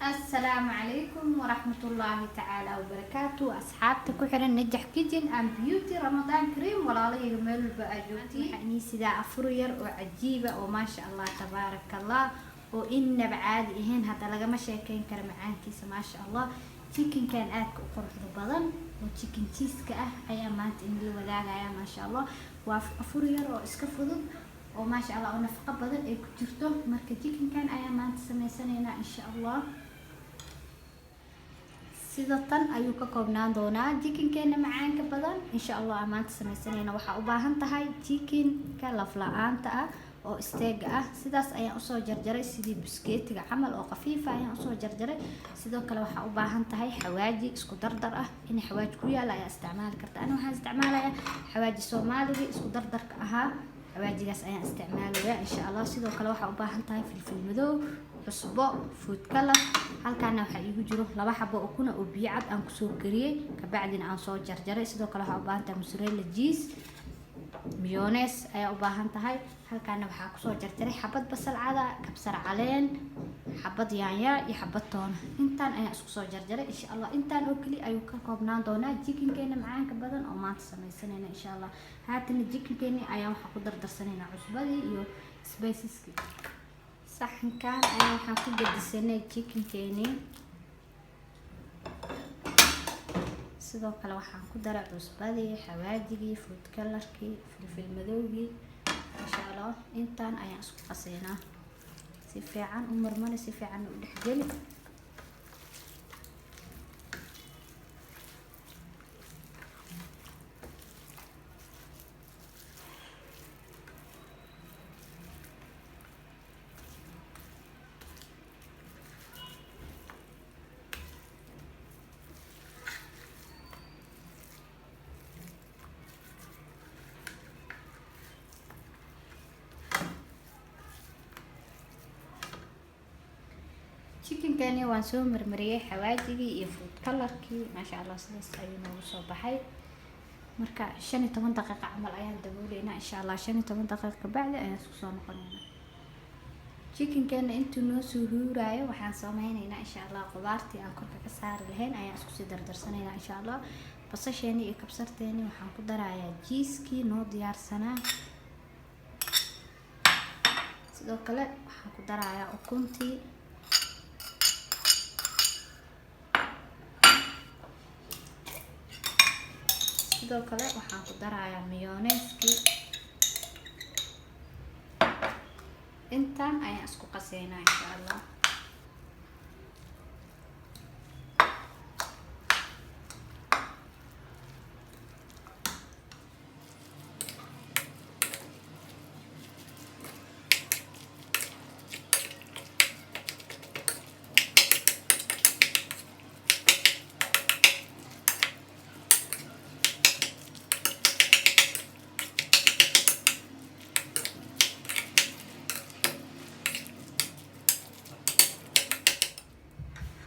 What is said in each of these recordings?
Asalaamu calaykum waraxmatullaahi tacaala wabarakaatu. Asxaabta ku xiran Najax Kitchen and Beauty, Ramadaan kariim. Walaalahayga meel walba aad joogtiin, waxaa inii sidaa afur yar oo cajiiba oo maasha Allah tabaaraka Allah, oo inaba caadi ahayn. Hadda lagama sheekeyn kara macaankiisa, maasha Allah. Chickenkan aadka u quruxda badan oo chicken cheeseka ah ayaa maanta inala wadaagaya, maasha Allah. Waa afur yar oo iska fudud oo maasha Allah oo nafaqo badan ay ku jirto. Marka chickenkan ayaa maanta sameysanaynaa, insha Allah. Sida tan ayuu ka koobnaan doonaa chickenkeena macaanka badan, insha Allah, aan maanta sameysanayna. Waxaa u baahan tahay chickenka laf la-aanta ah oo steakga ah. Sidaas ayaan usoo jarjaray, sidii buskeetiga camal oo khafiifa ayaan usoo jarjaray. Sidoo kale waxaa u baahan tahay xawaaji isku dardar ah. In xawaaji ku yaala ayaa isticmaali karta. Ani waxaan isticmaalayaa xawaaji Soomaaligii isku dardarka ahaa. Xawaajigaas ayaan isticmaalaya, insha Allah. Sidoo kale waxaa u baahan tahay filfil madow, cusbo, food color. Halkaana waxaa iigu jiro laba xabo ukuna oo biyo cad aan kusoo kariyey, kabacdina aan soo jarjaray. Sidoo kale waxaa u baahan tahay mozzarella cheese, mayonnaise ayaa u baahan tahay. Halkaana waxaa kusoo jarjaray xabad basal cada, kabsar caleen, xabad yaanya iyo xabad toona. Intaan ayaan isku soo jarjaray, insha Allah. Intaan oo keli ayuu ka koobnaan doonaa chickenkeena macaanka badan oo maanta sameysanayna, insha Allah. Haatana chickenkeeni ayaan waxaa ku dardarsanaynaa cusbadii iyo spiceski. Saxankan ayaa waxaan ku gedisanay chickenkeeni. Sidoo kale waxaan ku daray cusbadii, xawaajigii, food colorkii, filfil madowgii, insha Allah. Intaan ayaan isku qaseynaa. Si fiican u marmari, si fiican u dhexgeli. Chickenkani waan soo marmariyey xawaajigii iyo food colorkii, maasha Allah. Sidaas ayuu noogu soo baxay. Marka 15 daqiiqa camal ayaan dabooleynaa, insha Allah. 15 daqiiqa kabacdi ayaan isku soo noqoneynaa. Chickenkeena intuu noo soo huuraayo, waxaan sameyneynaa, insha Allah, qudaartii aan korka ka saari lahayn ayaan isku sii dardarsanaynaa, insha Allah. Basasheeni iyo kabsarteeni waxaan ku darayaa cheesekii noo diyaarsanaa. Sidoo kale waxaan ku darayaa ukuntii. Sidoo kale waxaan ku darayaa mayonnaise-kii. Intaan ayaan isku qaseynaa, insha Allah.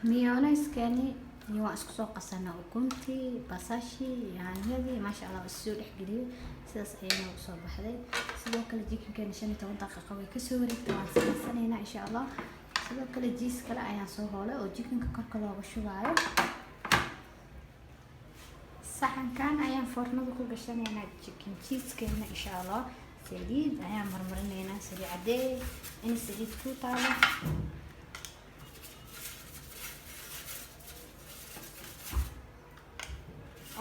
Mayonnaise-kani iyo waan isku soo qasanaa ukuntii, basashii, yaanyadii, maasha Allah. Waa soo dhexgeliyey, sidaas ayay noogu soo baxday. Sidoo kale chickenkani 15 daqiiqo way kasoo wareegtay, waan samaysanaynaa, insha Allah. Sidoo kale cheese kale ayaan soo hoolay oo chickenka korka looga shubaayo. Saxankan ayaan foornada ku gashanaynaa chicken cheesekeena, insha Allah. Saliid ayaan marmarinaynaa, saliid caddeey in saliid ku taalo.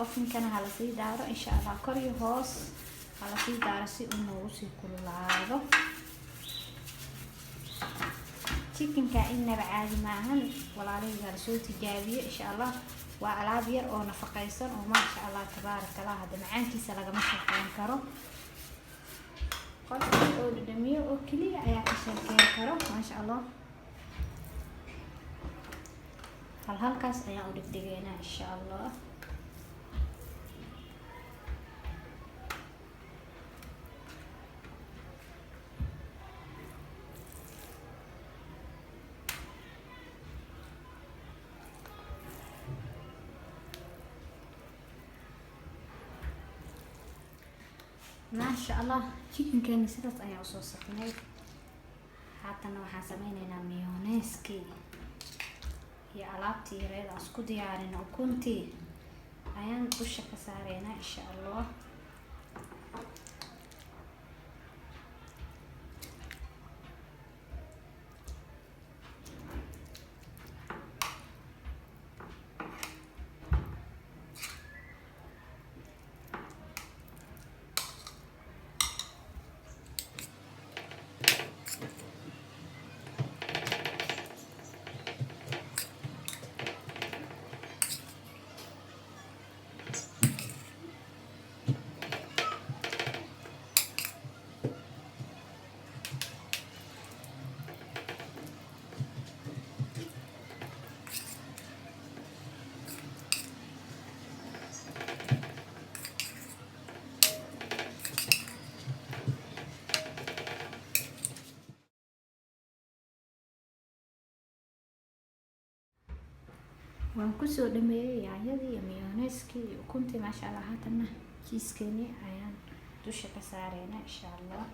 Ovenkana ha lasii daaro, insha Allah. Kor iyo hoos ha lasii daaro si uu noogu sii kululaado. Chickenka inaba caadi maahan, walaalahayga, lasoo tijaabiyo, insha Allah. Waa alaab yar oo nafaqaysan oo maasha Allah tabaaraka Allah. Hadda macaankiisa lagama sheekeyn karo. Qofkii oo dhadhamiyo oo keliya ayaa ka sheekeyn karo, maasha Allah. Hal halkaas ayaan u dhigdhigaynaa, insha Allah. Maasha Allah, chickenkeeni sidaas ayaa usoo safnay. Haatana waxaan sameyneynaa mayonnaise-kii. Iyo alaabtii yareed aan isku diyaarina, ukuntii ayaan dusha ka saareynaa, insha Allah. Waan kusoo dhameeyey yaanyadii iyo mayonnaise-kii iyo ukuntii, maasha Allah. Haatanna cheese-keenii ayaan dusha ka saareynaa, insha Allah.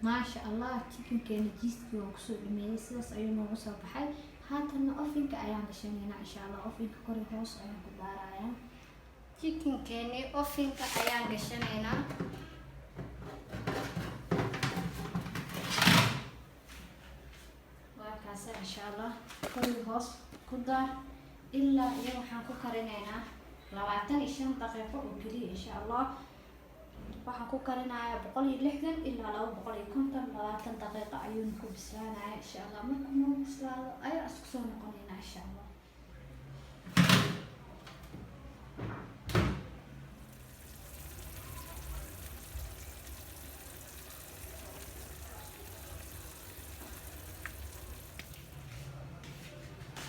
Maasha Allah, chickenkeena cheese-kii waan kusoo dhameeyey, sidaas ayuu noogu soo baxay. Haatanna ovenka ayaan gashanaynaa, insha Allah. Ovenka kori hoos ayaan ku daarayaa. Chickenkeeni ovenka ayaan gashanaynaa. Waa kaasa, insha Allah. Kori hoos ku daar ilaa iyo waxaan ku karinaynaa 25 daqiiqo oo keliya, insha Allah. Waxaan ku karinayaa 160 ilaa 250. 20 daqiiqo ayuuna ku bislaanaya, insha Allah. Markuu noo bislaado ayaa isku soo noqonaynaa, insha Allah.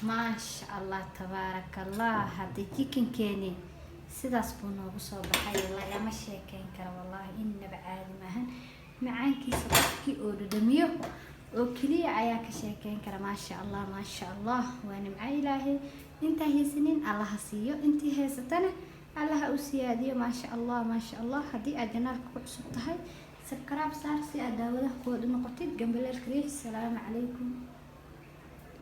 Maasha Allah, tabaaraka Allah. Hadda chickenkeeni sidaas buu noogu soo baxay, lagama sheekeyn karo wallahi, innaba caadi maahan macaankiisa. Qofkii oo dhadhamiyo oo keliya ayaa ka sheekeyn kara. Maasha Allah, maasha Allah. Waa nimco Ilaahay. Intaa haysanin Allaha siiyo, intii haysatana Allaha u siyaadiyo. Maasha Allah, maasha Allah. Haddii aad channelka ku cusub tahay, subscribe saar si aad daawadaha kuwaad u noqotid. Gambaleelka riix. Asalaamu calaykum.